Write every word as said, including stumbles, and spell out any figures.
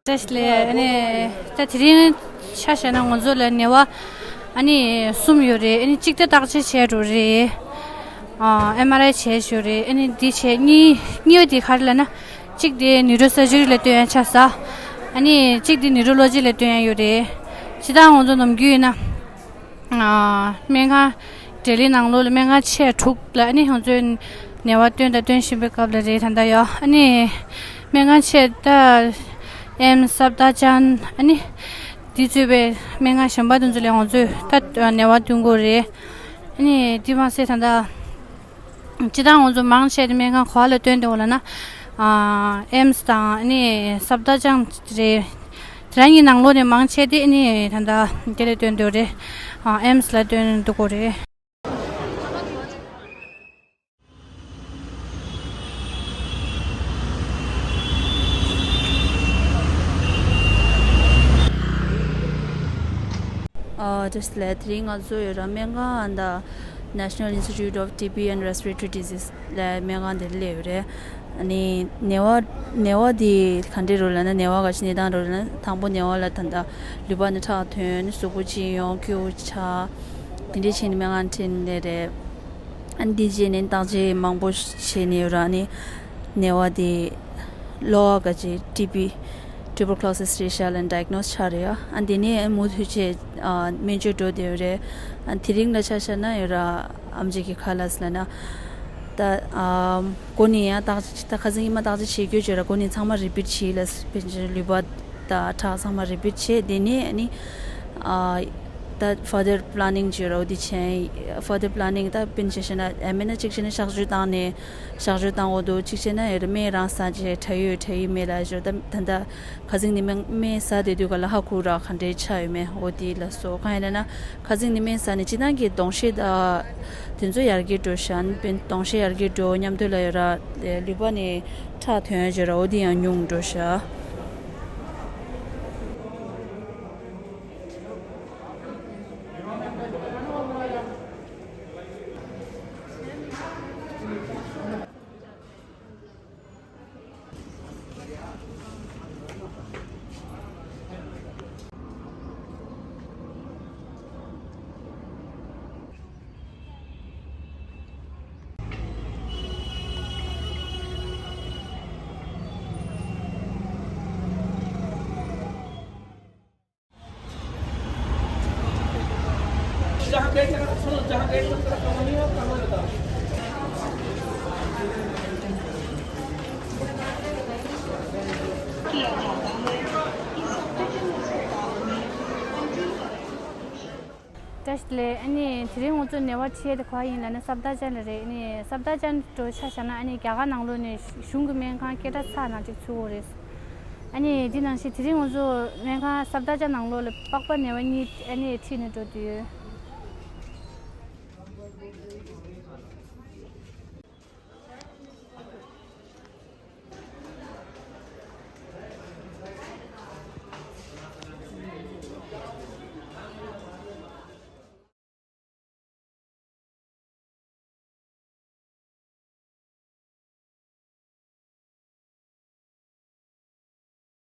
བཀྲ་ཤིས་བདེ་ལེགས། ཨ་ནི་ད་དེ་རིང་ཆ་བཞག་ན་ང་ཚོ་ལ་ནད་པ་ཨ་ནི་གསུམ་ཡོད་རེད། ཨ་ནི་གཅིག་ད་བརྟག་དཔྱད་བྱས་འགྲོ་རེད། ཨ་ཨེམ་ཨར་ཨའི་བྱས་ཞོར་རེད། ཨ་ནི་འདི་བྱས་གཉིས་གཉིས་པ་དེ་ག་རེ་ལབ་ན། གཅིག་དེ་ནིའུ་རོ་སར་ཇི་རི་ལ་སྟོན་ཡ་ཆགས་ས། ཨ་ནི་གཅིག་དེ་ནིའུ་རོ་ལོ་ཇི་ལ་སྟོན་ཡ་ཡོད་རེད། སྤྱིར་བཏང་ང་ཚོ་ནམ་རྒྱུན་ཡིན་ན། ཨ་སྨན་ཁང་ལྡི་ལི་ནང་ལོགས་ལ་སྨན་ཁང་ཆེ་དྲུག་ལ་ཨ་ནི་ང་ཚོས་ནད་པ་སྟོན་དང་སྟོན་བཞིན་པའི་སྐབས་ལ་རེད། ད་ལྟ་ཡོད་ཨ་ནི་སྨན་ཁང་ཆེ་ད་ཨེམ་སབ་དར་ཇང་ཨ་ནི་འདི་གཙོས་པའི་སྨན་ཁང་གཞན་པ་དེ་ཚོ་ལ་ང་ཚོས་ད་ནད་པ་སྟོན་གྱི་ཡོད་རེད། ཨ་ནི་འདི་མ་ཟད་ད་ལྟ། སྤྱིར་བཏང་ང་ཚོ་མང་ཆེ་དེ་སྨན་ཁང་ག་པ་ལ་སྟོན་བསྡད་ཡོད་ལབ་ན། ཨ་ཨེམ་སི་དང་ཨ་ནི་སབ་དར་ཇང་རེད། དེ་རང་གི་ནང་ལོགས་ནས་མང་ཆེ་དེ་ཨ་ནི་ད་ལྟ་དེ་ལ་སྟོན་བསྡད་ཡོད་རེད། ཨ་ཨེམ་སི་ལ་སྟོན་འདུག་གོ་རེད། ཨ་བཀྲ་ཤིས་བདེ་ལེགས། དེ་རིང་ང་ཚོ་ཡོད་ར་སྨན་ཁང་ཨ་ད་National Institute of T B and Respiratory Disease ལ་སྨན་ཁང་དེར་སླེབས་ཡོད་རེད། ཨ་ནི་ནད་པ་ནད་པ་དེ་ག་འདྲས་རེད་ལབ་ན། ནད་པ་ག་ཅི་ནད་སྟངས་རེད་ལབ་ན། དང་པོ་ནད་པ་ལ་ད་ལྟ་ལུས་པ་ནས་ཁྲག་ཐོན། གཟུགས་པོ་གཅིན་ཡོང་། སྐྱུག་ཆགས། དེ་འདྲས་བྱས་ནས་སྨན་ཁང་ཁྲིད་ནས་རེད། ཨ་ནི་དེ་རྗེས་ནས་བརྟག་དཔྱད་མང་པོ་བྱས་ནས་ཡོད་ར། ཨ་ནི་ནད་པ་དེ་གློ་བ་ག་ཅི་ཊི་བི། Tuberculosis རེད་ཤག་ལབ་ནས་ཌའི་གྷི་ནོ་སི་ཆགས་རེད་ཡ། ཨ་དེ་ནས་མུ་མཐུད་བྱས་ཨ་སྨན་བཅོས་འགྲོ་བསྡད་ཡོད་རེད། ཨ་དེ་རིང་ལ་ཆ་བཞག་ན་ཡོད་ར། ཨེམ་ཆི་གིས་ག་ལབ་སོང་ལབ་ན། ད་ཨ་འགོ་ནས་ཡང་བརྟག་ད་ཁ་སང་ཉི་མ་བརྟག་དཔྱད་བྱེད་རྒྱུ་བྱས་ར། འགོ་ནས་ཚང་མ་རི་པིཊ་བྱས་ལབ། དཔེར་ན་ལུས་པ་དང་ཁྲག་ཚང་མ་རི་པིཊ་བྱས། དེ་ནས་ཨ་ནི་ཨ་ད་ཕར་དར་པི་ལེ་ནིང་བྱས་ར། འོ་དེ་བྱས། ཕར་དར་པི་ལེ་ནིང་ད་དཔེར་ན་བྱས་ན་ཨ་མེད་ན་གཅིག་བྱས་ན་གཤག་བཅོས་བཏང་ནས། གཤག་བཅོས་བཏང་དགོས་འདུག་གཅིག་བྱས་ན་ཡོད་ར་སྨན་རང་ཟ་བྱས། དྲག་ཡོད་དྲག་ཡོད་མེད་ལབ་ཞོར། ད་ད་ལྟ་ཁ་སང་ནས་སྨན་སྨན་ཟ་བསྡད་དུས་ག་ལ་ཧ་གོ་ར། ག་འདྲའི་ཆགས་ཡོད་མེད། འོ་དེ་ལ་སོགས། གང་ཡིན་ལབ་ན་ཁ་སང་ནས་སྨན་ཟ་ནས་སྤྱིར་བཏང་གི་གདོང་ཤེད་ཨ་དེ་ཚོ་ཡར་རྒྱས་འགྲོ་ཤག་དཔེར་ན་གདོང་ཤེད་ཡར་རྒྱས་འགྲོ་མཉམ་དུ་ལ་ཡོད་ར་ལུས་པ་ནས་ཁྲག་ཐོན་ཡོད་ར། འོ་དེ་ཡང་ཉུང་འགྲོ་ཤག་བཀྲ་ཤིས་བདེ་ལེགས། ཨ་ནི་དེ་རིང་ང་ཚོ་ནད་པ་ཁྲིད་དེ་ག་པར་ཡིན་ལབ་ན་སབ་དར་ཇང་ལ་རེད། ཨ་ནི་སབ་དར་ཇང་འགྲོ་ཆ་བཞག་ན། ཨ་ནི་རྒྱ་གར་ནང་ལོགས་ནས་གཞུང་གི་སྨན་ཁང་སྐད་གྲགས་ཚ་ནང་གཅིག་ཚུད་ཡོད་རེད། ཨ་ནི་འདི་ནང་བཞིན་དེ་རིང་ང་ཚོ་སྨན་ཁང་སབ་དར་ཇང་ནང་ལོགས་ལ་པགས་པ་ནད་པ་གཉིས་ཨ་ནི་ཁྲིད་ནས་འགྲོ་དུས།